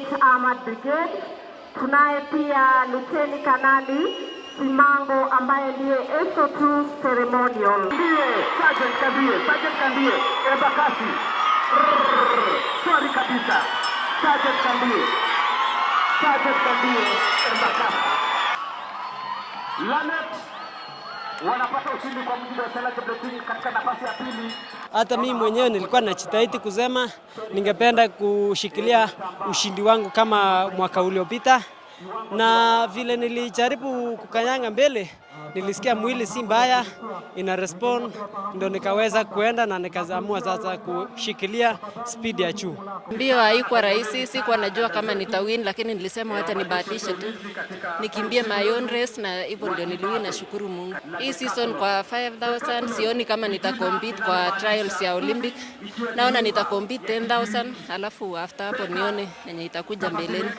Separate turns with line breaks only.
8 Armored Brigade. Tunaye pia Luteni Kanali Simango ambaye ndiye SO2 Ceremonial.
Kandie, Sergeant Kandie, Sergeant Kandie, Embakasi. Sorry kabisa. Sergeant Kandie. Sergeant Kandie, Embakasi. Lanet wanapata ushindi kwa mujibu wa Stella Chepleting katika nafasi ya pili.
Hata mimi mwenyewe nilikuwa najitahidi kusema ningependa kushikilia ushindi wangu kama mwaka uliopita, na vile nilijaribu kukanyanga mbele, nilisikia mwili si mbaya, ina respond, ndo nikaweza kuenda na nikaamua sasa kushikilia speed ya juu.
Mbio haikuwa rahisi, sikuwa najua kama nitawin, lakini nilisema wacha nibahatishe tu nikimbie my own race, na hivyo ndio niliwin. Nashukuru Mungu. Hii season kwa 5000 sioni kama nitacompete kwa trials ya Olympic, naona nitacompete 10,000 alafu after hapo nione yenye itakuja mbeleni.